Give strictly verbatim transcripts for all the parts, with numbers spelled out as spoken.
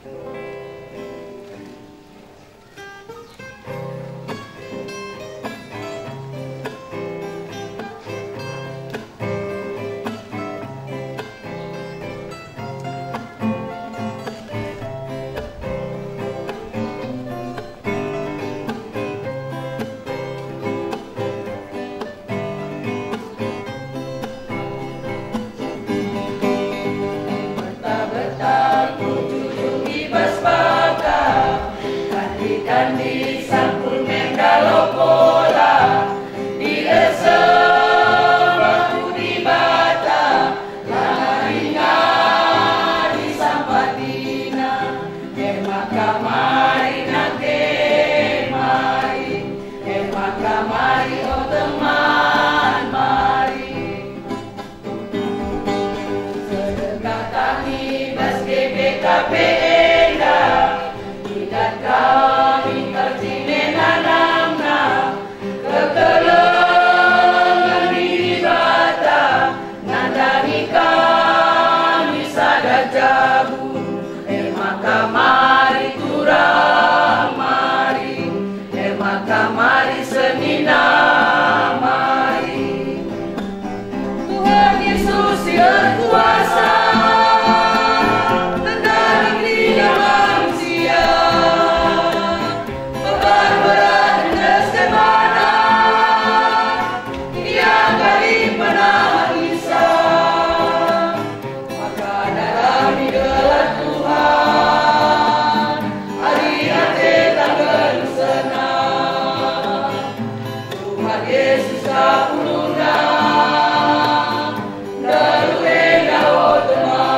Berta-berta kujujung i bas bata, kandi-kandi sangkul menda lokola, diesem aku Dibata, lanai ngadi sampatina, e maka mari nangke mari, e maka mari, o teman, mari. Sedekah kami bas G B K P enda, idat kami kal jine nanamna, kekelengen Dibata nandangi kami sada jabu, e maka mari turang mari. E maka mari senina mari. Tuhan Yesus si erkuasa, nandangi kerina manusia, beban berat endesken baNa, Ia kari pernah Isa. Maka darami gelar Tuhan, adi ateta nggeluh senang. Tuhan Yesus kapuluna, nggeluh enda, o teman.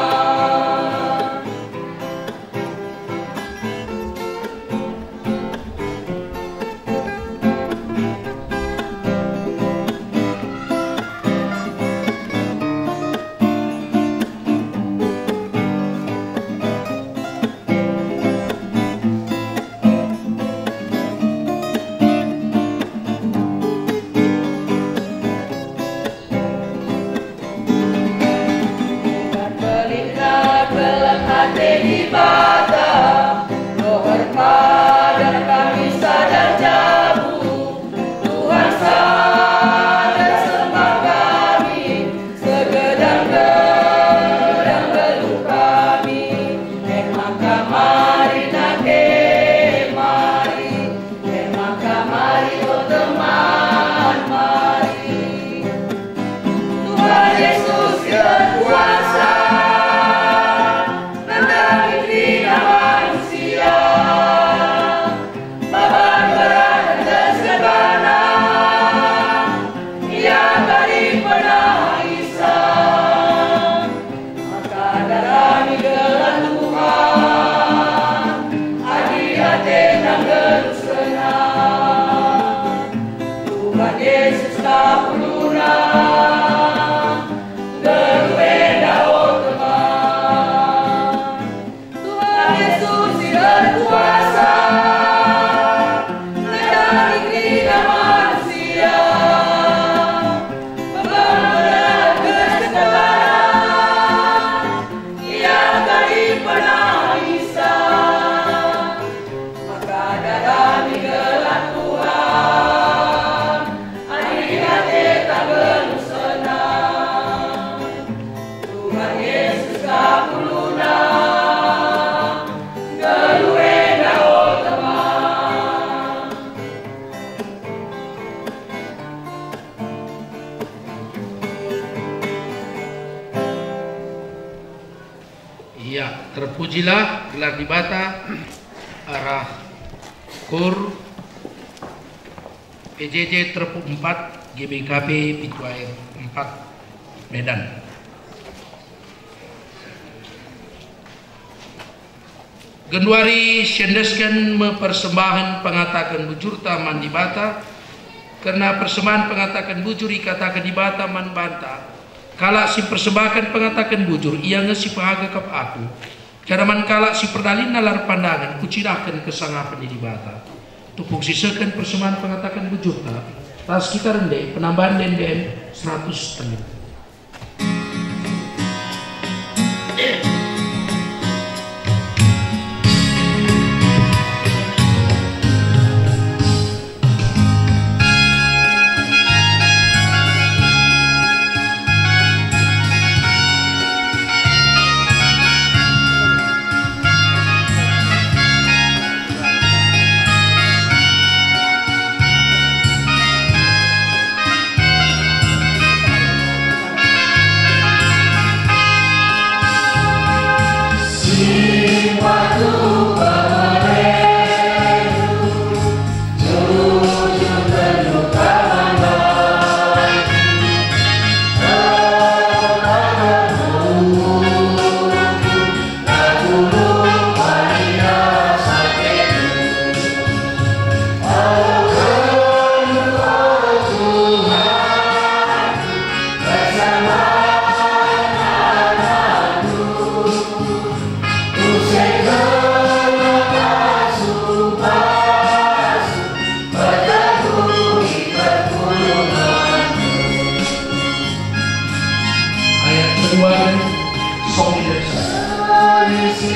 Pelihara keleng ate Dibata, doher padan kami sada jabu. Tuhan sada sembah kami, segedang-gedang geluh kami. E maka mari nangke mari. E maka mari, o teman, mari. Tuhan Yesus si erkuasa, nandangi kerina manusia. Beban berat endesken baNa, Ia kari pernah Isa. Maka darami gelar Tuhan, adi ateta nggeluh senang. Tuhan Yesus kapuluna, nggeluh enda, o teman. Tuhan Yesus si erkuasa, nandangi kerina manusia. Beban berat endesken baNa, Ia kari pernah Isa. Maka darami gelar Tuhan, adi ateta nggeluh senang. Tuhan Yesus kapuluna, nggeluh enda, o teman. Iya, terpujilah gelar Dibata. Arah kur P J J terpuk empat, G B K P pintu air empat, Medan. Genduari siendesken me persembahen pengataken bujurta man Dibata, kerna persembahen pengataken bujur ikataken Dibata man banta, "Kalak si mpersembahken pengataken bujur, ia nge si pehagekep Aku." Janah man kalak si perdalinna la erpandangen, Kucidahken kesangapen ni Dibata. Tupung sisehken persembahen pengataken bujurta, ras kita rende penambahan D N B M seratus setengah. Si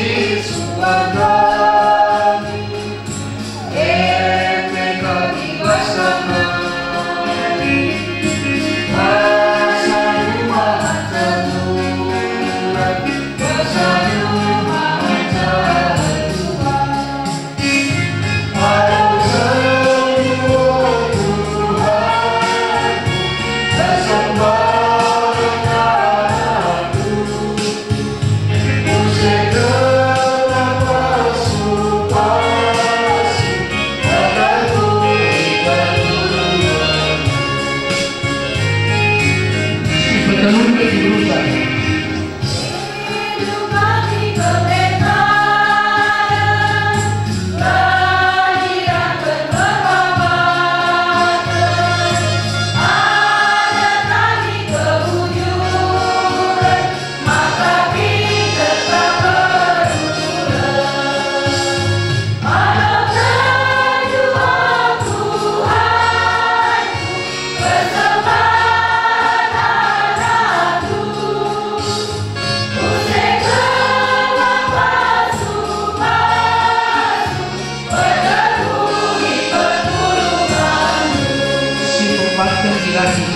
empat kan dilatih.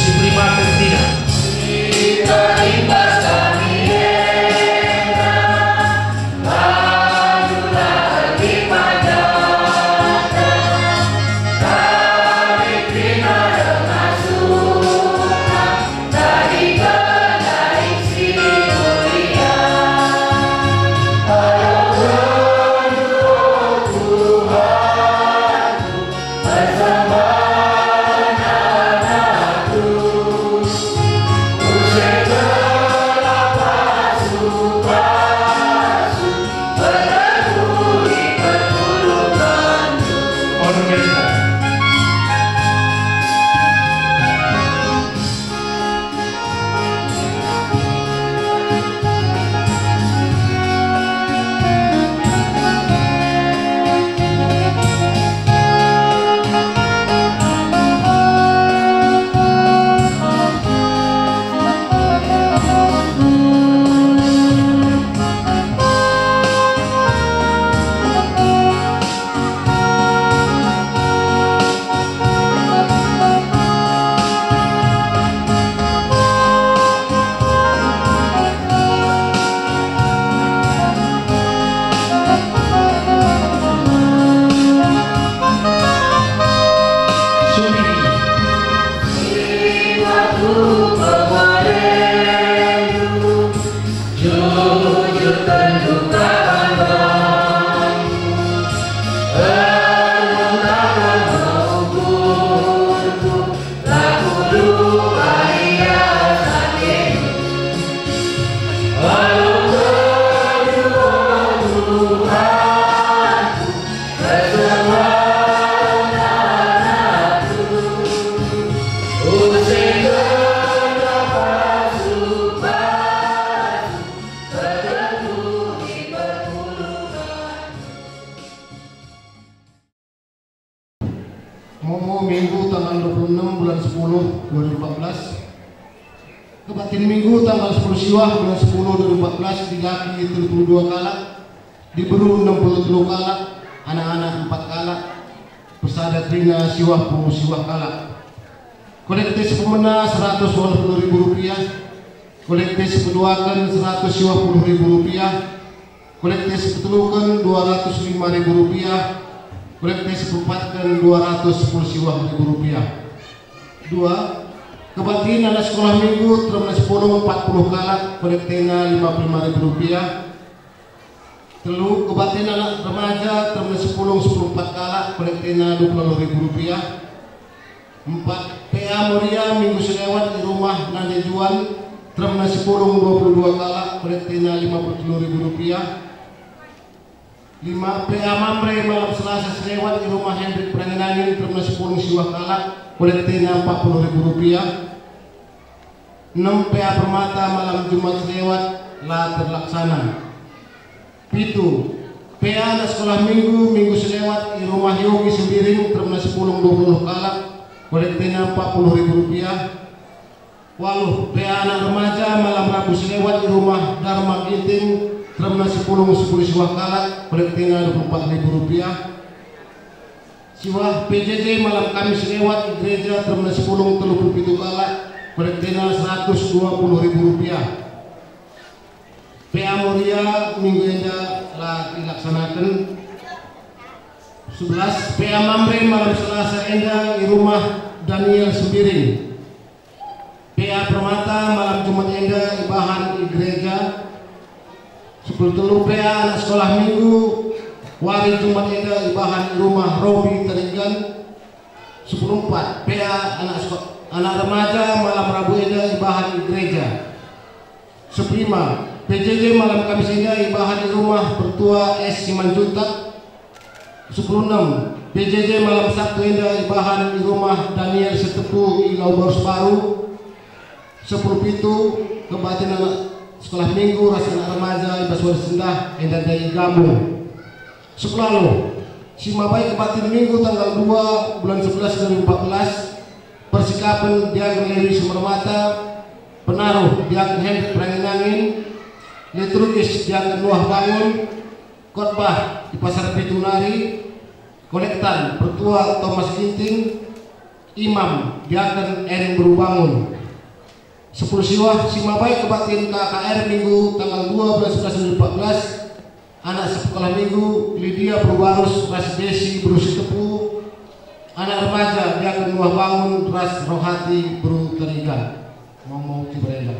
Si beriman tidak. Momo Minggu tanggal dua puluh enam bulan sepuluh dua ribu empat belas. Kebaktin Minggu tanggal sepuluh Siwah bulan sepuluh dua ribu empat belas, dilaki telu puluh dua kalak, diberu enam puluh telu kalak, anak-anak empat kalak, persada kerina siwah puluh siwah kalak. Kolekte si pemena seratus waluh puluh ribu rupiah, kolekte si peduaken seratus siwah puluh ribu rupiah, kolekte si peteluken dua ratus lima ribu rupiah, kolekte si peempatken dua ratus sepuluh siwah ribu rupiah. Dua, kebaktin anak sekolah minggu terem ras sepuluh empat puluh kalak, kolektena lima puluh lima ribu rupiah, Telu, kebaktin anak remaja, termina sepuluh, sepuluh empat kalak, kolektena dua puluh ribu rupiah. Empat, P A Moria minggu selewat i rumah Nande Juan, termina sepuluh, dua puluh dua kalak, kolektena lima puluh telu ribu rupiah. Lima, P A Mamre malam Selasa selewat i rumah Hendrik Perangin-angin, termina sepuluh siwah kalak, kolektena empat puluh ribu rupiah. Enem, P A Permata malam Jumat selewat la terlaksana. Pitu, P A anak sekolah minggu, minggu selewat i rumah Yogi Sembiring, termina sepuluh, dua puluh kalak, kolektena empat puluh ribu rupiah. Waluh, P A anak remaja malam Rabu selewat i rumah Dharma Ginting, termina sepuluh, sepuluh siwah kalak, kolektena dua puluh empat ribu rupiah. Siwah, P J J malam Kamis selewat i gereja, termina sepuluh, telu puluh pitu kalak, kolektena seratus dua puluh ribu rupiah. P A Moria minggu enda la ilaksanaken. Sebelas, P A Mamre malam Selasa enda i rumah Daniel Sembiring. P A Permata malam Jumat enda ibahan i gereja. Sepuluh telu, P A anak sekolah minggu wari Jumat enda ibahan i rumah Robi Tarigan. Sepuluh empat, P A anak seko-, anak remaja malam Rabu enda ibahan i gereja. Sepuluh lima, P J J malam Kamis enda ibahan i rumah Pertua S Simanjuntak. Sepuluh enam, P J J malam Sabtu enda ibahan i rumah Daniel Sitepu i Lau Barus Baru. Sepuluh pitu, kebaktin anak sekolah minggu ras anak remaja i bas wari sendah enda ndai gabung. Sepuluh waluh, si mabai kebaktin minggu tanggal dua bulan sebelas dua ribu empat belas, persikapen Diaken Lewi Sumermata, penaruh Diaken Hendrik Perangin-angin, liturgis Diaken Nuah Bangun, khotbah i Pasar Pitu nari, kolektan Pertua Thomas Ginting, imam Diaken N Beru Bangun. Sepuluh siwah, si mabai kebaktin K K R minggu tanggal dua bulan sebelas dua ribu empat belas, anak sekolah minggu Lydia Beru Barus ras Desi Beru Sitepu, anak remaja Diaken Nuah Bangun ras Rohati Beru Tarigan. Momo Ciberela.